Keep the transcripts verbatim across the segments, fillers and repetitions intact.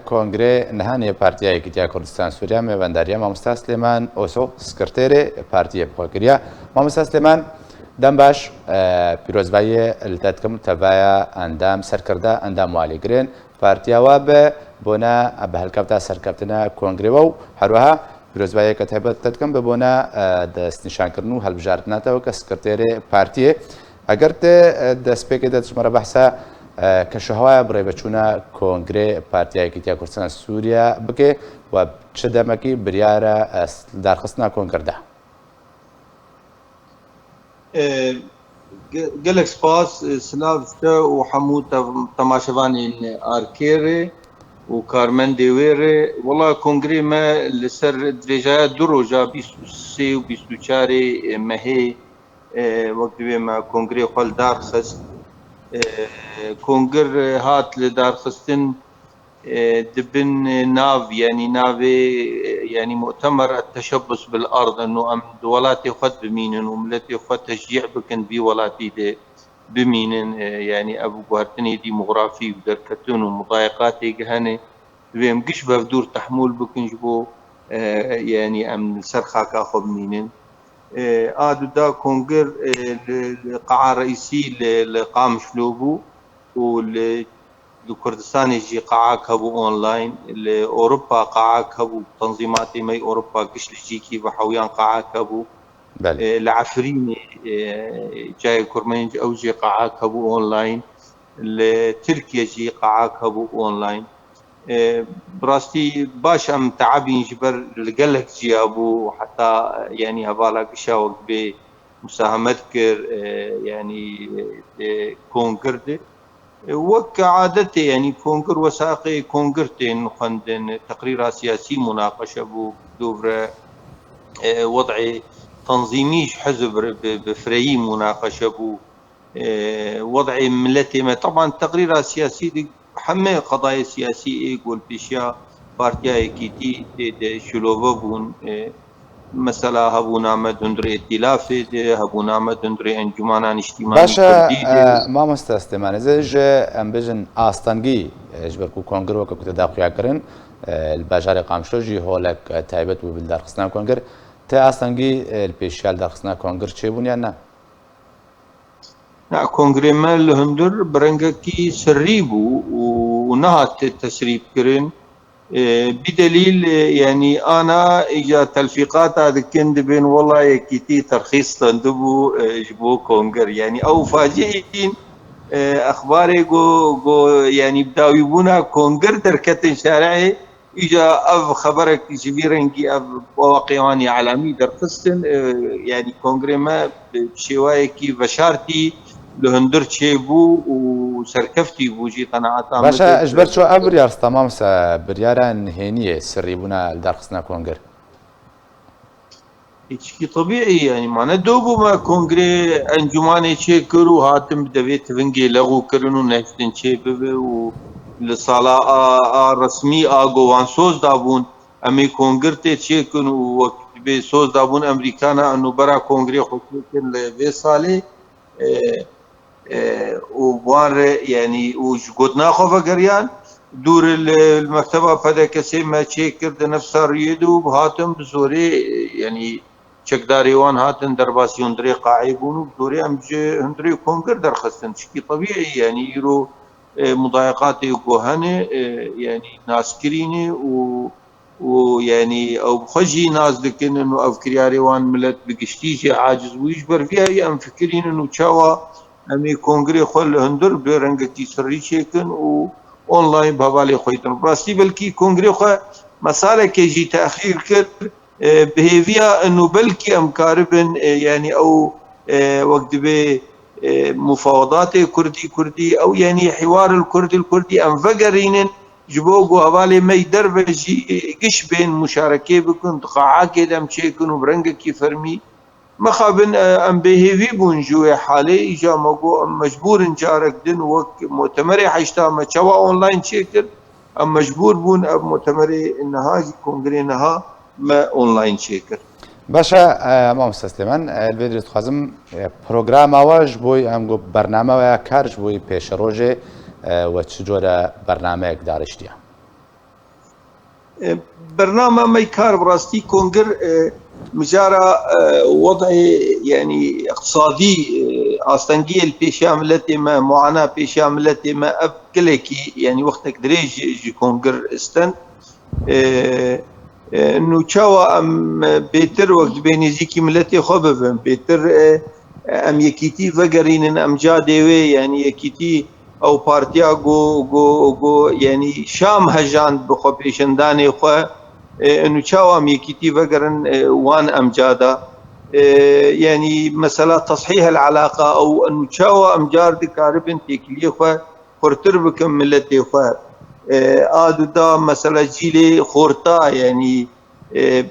Kongrê nihanê Partiya Yekîtiya Kurdistan Sûriya mêvendariya Mamosta Silêman Oso, sekreterê partiyê bi xwe kiriya. Mamosta Silêman, dem baş, e, pîrozbayiyê li te dikim, tevaya endam, serkirda, endam û alîgirên partiya we bi bona bi helkefta serkeftina kongrê we û herweha pîrozbayiyeke taybet te dikim bi bona, e, destnîşankirin û hilbijartina te weke sekreterê partiyê. Eger te, e, destpêkê de ji me re behsa, e, keşehwaya bi rêveçûna kongrê Partiya Yekîtiya Kurdistan Sûriye bike, we çi demekî biryara, e, darxistina kongir da? E, ge-, gelek spas, e, silav ji te û hemû te-, temaşevanên Arkê re û karmendê wê re. Wela kongrê me li ser dirêjaya du roja bîst û sê û bîst û çarê mehê, e, wek divê me kongrê xwe li dar xist. E, kongir hat li darxistin, e, di bin nav, yanî navê, e, yanî mu'temer et-teşebbus bil ard, eno em di welatê xwe de bimînin û miletê xwe teşcî bikin vî welatî de bimînin, e, yanî ev guhertinê demografî û derketin û mudayeqatê hene, divê em giş bev dûr tehmûl bikin ji bo, e, yanî em li ser xaka xwe bimînin. E, a du da kongir, e, li, li qe'a reîsî li, li Qamişlo bû û li, li Kurdistanê jî qe'ak hebû online, li Ewropa qe'ak hebû, tenzîmatê me yê Ewropa giş li cîkî ve hewiyan qe'ak hebû. Belê. E, li Efrînê, e, cayê kurmenc ew jî qe'ak hebû online, li Tirkiye jî qe'ak hebû online. E, bi rastî baş em te'ebîn ji ber li gelek ciya bû, heta, yanî hevala gişa wek bê musahemet kir, e, yanî, e, kongir de. E, wek adetê, yanî kongir wesaqê kongir tên xwendin, teqrîra siyasî munaqeşe bû, dovre, e, wed'ê tenzîmî ji hizb re bi, bi fireyî munaqeşe bû. E, wed'ê miletê me, teban teqrîra siyasî di hemê qedayê siyasî ê ku li pêşiya Partiya Yekîtî tê de şilove bûn. E, mesela hebûna me di hundirê îtîlafê de, hebûna me di hundirê encûmana niştîmanî Baş e, kurdî de. E, mamoste Süleyman, ez ê ji, em bêjin, astengî, e, ji ber ku kongir weke ku te daxuya kirin, e, li bajarê Qamişlo jî holek, e, taybet bû bi lidarxistina kongir. Te astengî, e, li pêşiya lidarxistina kongir çêbûn yan na? Na, kongrê me li hundir bi rengekî sirrî bû û nehat tesrîbkirin. E, bi delîl, e, yanî ana îca telfîqata dikin, dibên wela Yekîtî terxîs stendibû, e, ji bo kongir. Yanî ew faciîn, e, exbarê go, go, yanî bi dawîbûna kongir derketin şareyê, Îca ev xeberek ji vî rengî ev weqê wan ya elamî derxistin, e, yanî kongrê me bi şêwayekî veşartî li hundir çêbû û serkeftî bû jî qenaeta me. Baş e, ji ber çi ev biryar sta, mamoste, biryara nihêniyê sirrîbûna li darxistina kongir? Tişkî tebîî, yanî mane do bû me kongrê encûmanê çêkir û hatin bi devê tivingê lexû kirin û nehiştin çê bibe û li sala a, a resmî a go wan soz dabûn, em ê kongir tê çêkin û wek dibê soz dabûn Emerîkana eno bera kongrê xwe çêkin li vê salê, e, e, û wan re, yanî û ji gotina xwe vegeriyan, dûr li, li mekteba P D K'ê me çêkir di nefsa rûyê de û hatin bi zorê, e, yanî çekdarê wan hatin derbasî hundirê qaê bûn û bi zorê em ji hundirê kongir derxistin. Tişkî tebîî, yanî îro, e, mudayeqatê ku hene, e, yanî naskirî ne û û, yanî, ew bi xwe jî nas dikin û ev kiryarê wan milet bi giştî jê aciz bû. Ji ber vî yayî em fikirînin û çawa em ê kongrê xwe li hundir bi rengekî sirrî çêkin û online bi hevalê xwe yîtin. Bi rastî belkî kongrê xwe me salekê jî texîr kir, e, bi hêviya ino belkî em karibin, e, yanî ew, e, wek dibê, e, mufawedatê kurdî kurdî, ew yanî hiwar il kurd il kurdî em vegerînin, ji bo ku hevalê me yî derve jî giş bên muşarekê bikin, di qaakê de em çêkin û bi rengekî fermî. Mixabin, e, em bêhêvî bûn ji wê halê, îca me got em mecbûr in carek din wek mutemerê heşta me çawa online çêkir, em mecbûr bûn ev mutemerê niha jî kongrê niha me online çêkir. Baş e, e, mamoste Silêman, e, li vê dirê dixwazim, e, programa we ji bo em got bername we ya kar ji bo pêşerojê, e, we çi cure bernameyek dariştiye? E, Bernama me kar bi rastî kongir, e, mijara, e, wed'ê, yanî, iqtisadî, e, astengiyê li pêşiya miletê me, muana pêşiya miletê me, ev gelekî, yanî, wextek dirêj ji, ji kongir stend. E, e, nû çawa em, e, bêtir wek dibê nêzîkî miletê xwe bibin, bêtir, e, em yekîtî vegerînin, em cadê wê, yanî yekîtî ew partiya ku, ku, ku, yanî Şam hejand bi xwe pêşendanê xwe, e, û çawa em yekîtî vegerin, e, wan em cada. E, yanî mesela teshîh el alaqa ew û çawa em car dikaribin têkiliyê xwe xurtir bikin miletê xwe. E, a duda mesela cîlê xorta, yanî, e,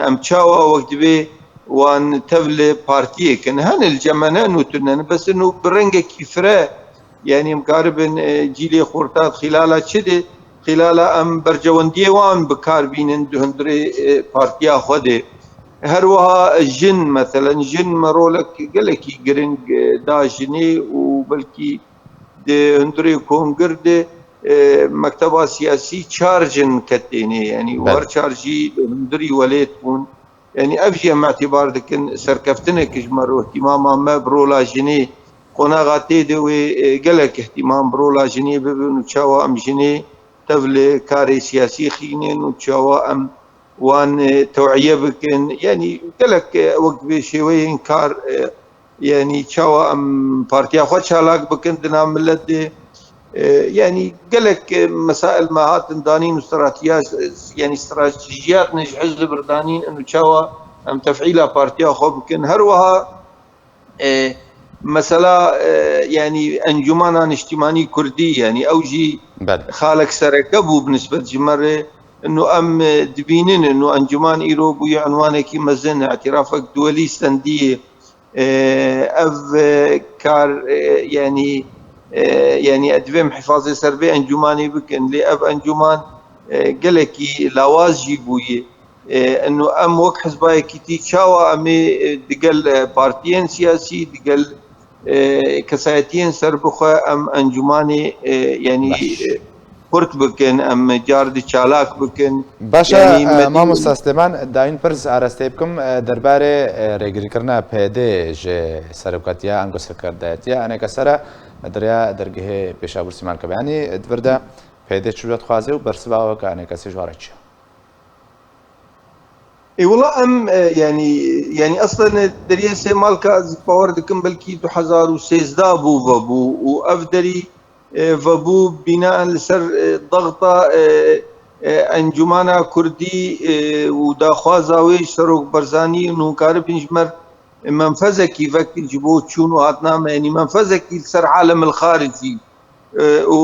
em çawa wek dibê wan tev li partiyê kin. Hene li cem me ne nû tune ne, bes nû bi rengekî fire, yanî em karibin, e, cîlê xorta xîlala çi de, xîlala em bercewendiyê wan bi kar bînin di hundirê, e, partiya xwe de. Her wiha jin, meselen, jin me rolek gelekî giring, e, da jinê û belkî di hundirê kongir de, e, mekteba siyasî çar jin ketêne, yanî Belê. Her çar jî di hundirî welêt bûn. Yanî ev jî em îtibar dikin serkeftinek ji me re, îhtîmama me bi rola jinê, qonaxa tê de wê, e, gelek îhtîmam bi rola jinê bibin û çawa em jinê tev li karê siyasî xînin û çawa em wan, e, tew'iye bikin. Yanî gelek, e, wek dibê şêweyên kar, e, yanî çawa em partiya xwe çalak bikin di nav milet de. E, yanî gelek, e, mesail me hatin danîn û stratiya, yanî stratejiyat ne ji hizb re danîn û çawa em tef'îla partiya xwe bikin. Her wiha, e, mesela, e, yanî Encûmana Niştîmanî Kurdî, yanî ew jî Belê. Xalek sereke bû bi nisbet ji me re. Û em, e, dibînin, û encûman îro bûye unwanekî mezin, îtirafek duwelî stendiyê. E, ev, e, kar, e, yanî, e, yanî divê em hifazê ser vê encûmanê bikin. Lê ev encûman, e, gelekî lawaz jî bûye. E, û em wek hizba yekîtî çawa em ê, e, digel, e, partiyên siyasî, digel, e, kesayetiyên serbixwe em encûmanê, e, yanî, Baş. E, xurt bikin, em car di çalak bikin. Baş e, Yanî e, medî- Mamosta Silêman, dayîn pirs arastê bikim, e, derbarê, e, rêgirîkirina P D ji serokatiya ango serkerdayetiya enekesera di rêya dergehê Pêşabûr Sîman Kebeyanî, di vir de P D çi dixwaze û bersiva weke enekesê ji we re çi ye? Ê wela em, e, yanî, yanî eslen, e, deriyê Sêmalka ez bawer dikim belkî du hezar û sêzdeh bû vebû û ev derî, e, vebû bînaen li ser, e, dexta, e, e, Encûmana Kurdî, e, û daxwaza wê ji Serok Barzanî û hûn karibin ji me re menfezekî vekin ji bo çûn û hatina me, yanî menfezekî li ser alemil xaricî, e, û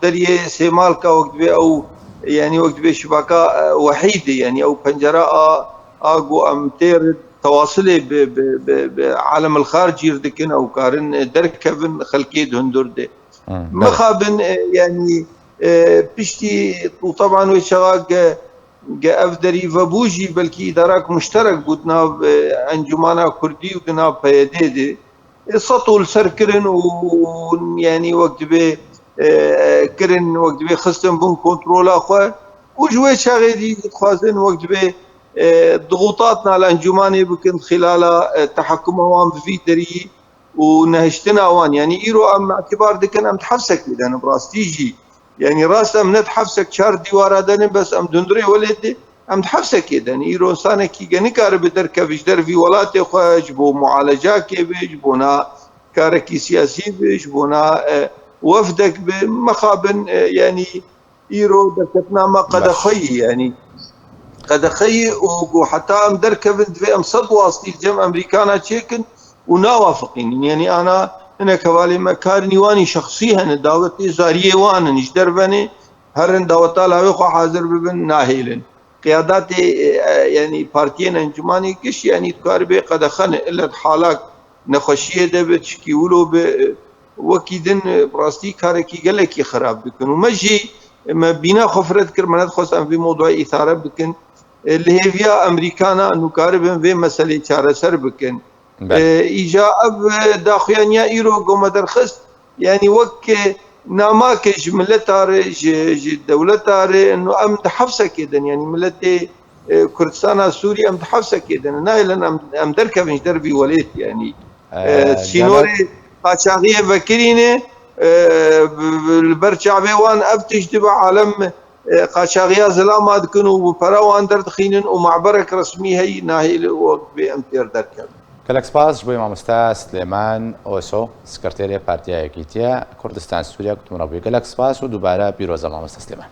deriyê Sêmalka wek dibê ew, yanî wek dibê şibaka, e, wehîd e, yanî ew pencera a, a ku em têr tewasilê bi, bi, bi, bi alemil xaricî re dikin, ew karin, e, derkevin xelkê di hundir de. Hmm, belê. Mixabin, e, yanî, e, piştî û teban wê çaxa ge, ge ev derî vebû jî belkî îdarak muşterek bû di nav, e, Encûmana Kurdî û di nav P Y D de. E, Seto li ser kirin û, yanî wek dibê, e, kirin, wek dibê xistin bin kontrola xwe û ji wê çaxê dî dixwazin wek dibê, e, dixutatna li encûmanê bikin xilala, e, tehakkuma wan bi vî derî û nehiştina wan. Yanî îro em îtibar dikin em di hefsekê de ne bi rastî jî. Yanî rast em ne di hefsek çar dîwara de ne, bes em di hundirê welêt de, em di hefsekê de ne. Îro insanekî ge nikaribe derkeve ji dervî welatê xwe, ji bo mualecakê be, ji bona karekî siyasî be, ji bona, e, wefdek be, mixabin, e, yanî îro derketina me Baş. Qedexeyî, yanî qedexeyî û ku heta em derkevin divê em sed wastî li cem Amerîkana çêkin û nawafiqînin. Yanî ana hinek hevalê me karên wan î şexsî hene, dawetê zariyê wan in, ji derve ne, herin daweta lawê xwe hazir bibin, nahêlin. Qiyadatê, e, e, yanî partiyên encûmanê giş, yanî dikaribe qedexe ne, ille di halak nexweşiyê de be, tişkî wilo be, e, wekî din, e, bi rastî karekî gelekî xirab dikin. Û me jî, e, me bîna xwe fire dikir, me nedixwest em vê mewdûyê îsare bikin. E, li hêviya Amerîkana nû karibin vê meselê çareser bikin. Belê. E, îja ev, e, daxuyaniya îro ku me derxist, yanî wek, e, namake ji mileta re, ji, ji dewleta re, no em di hefsekê din, yanî miletê e, Kurdistana Sûrî em di hefsekê din. Nahêlin em, em derkevin ji dervî welêt, yanî. E, sînorê qaçaxiyê vekirîne, e, bi- bi- li ber çavê wan ev tişt dibe, alem, e, qaçaxiya zilama dikin û bi pera wan derdixînin û maberek resmî heyî, nahêle wek bê em têr derkevin. Gelek spas ji bo mamoste Silêman Oso, sekreterê Partiya Yekîtiya Kurdistan Sûriye, ku tu min re bûyî. Gelek spas û dubare pîroz e mamoste Silêman.